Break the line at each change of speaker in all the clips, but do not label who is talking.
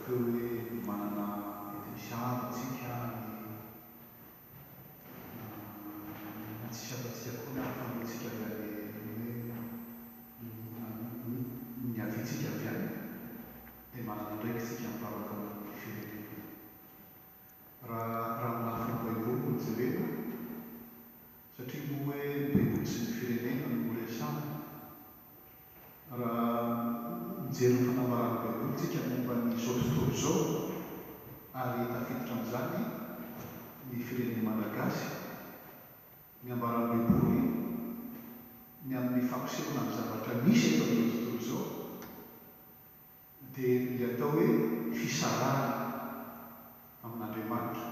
teo hoe manana mety misy havantsika any, na tsisy havantsika koa ny hafantsika avy any hoe niaviantsika avy any dia manana andraikitra isika mivavaka ho an'ny firenena. Raha raha ny lafiny baiboly no jerena, satria moa hoe ny baiboly sy ny firenena no resahana, Raha mijery ny fanambaran'ny Baiboly isika momba ny izao tontolo izao, ary tafiditra amin'izany ny firenena malagasy, ny ambaran'ny Baiboly ny amin'ny fampisehoana ny zavatra misy eto amin'izao tontolo izao, dia ilay atao hoe fisarahana amin'Andriamanitra.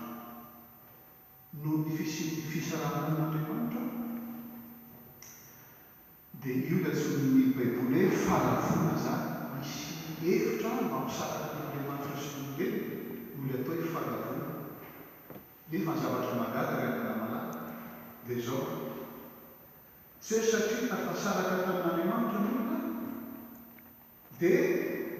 Noho ny fisian'ny fisarahana amin'Andriamanitra, Dia io ilay antsoin'ny Baiboly hoe fahalavoana izany. Misy hevitra mampisaraka an'Andriamanitra sy ny olombelona no ilay atao hoe fahalavoana. Nefa ny zavatra mahagaga ry havana malala dia izao, tsy hoe satria tafasaraka tamin'Andriamanitra ny olona dia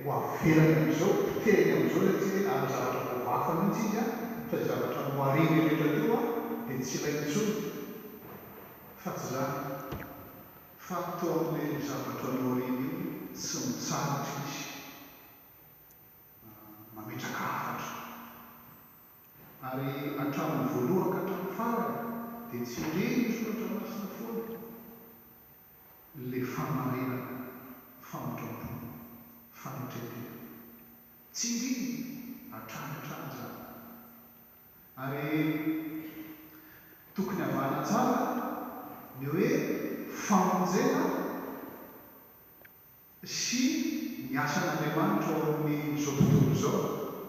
ho avelany amin'izao, potehiny amin'izao ilay tsy hoe hanao zavatra vaovao hafa mihitsy izy fa izay zavatra nohariny rehetra teo dia tsy ilainy intsony. Fa tsy izany, fa tao amin'ilay zavatra nohariny io tsy mitsahatra izy mametraka hafatra. Ary hatramin'ny voalohany ka hatramin'ny farany dia tsindriny ny Soratra Masina foana. Ilay fahamarinana, famindram-po, fanetren-tena. Tsindriny hatrany hatrany izany. Ary tokony havahana tsara ny hoe famonjena sy ny asan'Andriamanitra ao amin'izao tontolo izao.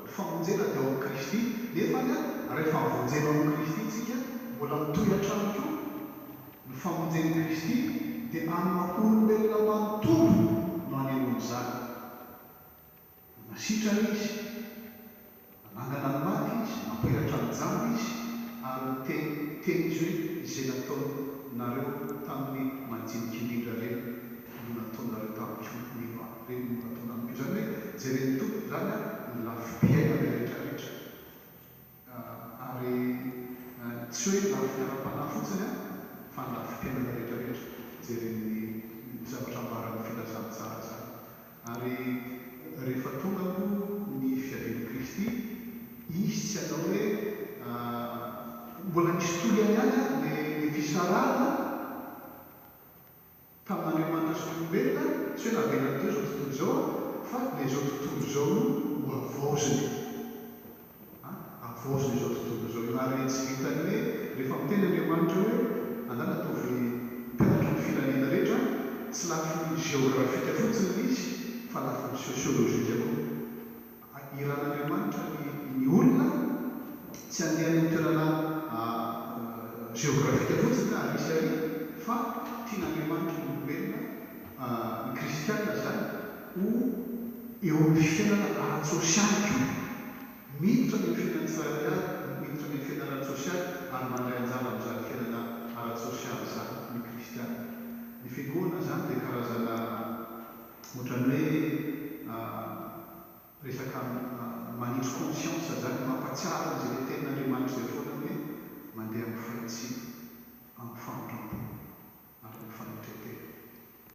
Ny famonjena dia ao amin'i Kristy, nefa anie rehefa vonjena ao amin'i Kristy isika, mbola mitohy hatrany koa ny famonjen'i Kristy, dia amin'ny maha olombelona manontolo no anehoany izany. Nasitrana izy, nanangana ny maty izy, nampiratra ny jamba izy, ary niteny teny izy hoe, Izay nataonareo tamin'ny majinika indrindra ireny no nataonareo tamiko, mino ahy, ireny no nataonao amiko. Izany hoe jeren'ny Tompo izany ny lafim-piainana rehetrarehetra. Ary tsy hoe ny lafiny ara-panahy fotsiny fa ny lafim-piainana rehetrarehetra jeren'ny zavatra ambaran'ny filazantsara izany. Ary rehefa tonga moa ny fiavian'i Kristy, Izy tsy hanao hoe mbola nisy tohiny ihany ilay fisarahana, Tamin'Andriamanitra sy ny olombelona, tsy hoe navelany teo izao tontolo izao fa ilay izao tontolo izao no ho havaoziny. Havaoziny izao tontolo izao io. Ary tsy vitan'ny hoe rehefa miteny Andriamanitra hoe andana ataovy mpianatro ny firenena rehetra, tsy lafiny jeografika fotsiny ilay izy fa lafiny sosiolojika koa. Iran'Andriamanitra ny ny olona tsy handeha any amin'ny toerana jeografika fotsiny na ary sy ary fa tian'Andriamanitra ny olombelona, ny kristiana izany, ho eo amin'ny fiainana ara-tsosialy koa, miditra any amin'ny fiainan'ny tsirairay avy, miditra any amin'ny fiainana ara-tsosialy ary mandray anjara amin'izany fiainana ara-tsosialy izany ny kristiana. Ny fiangonana izany dia karazana.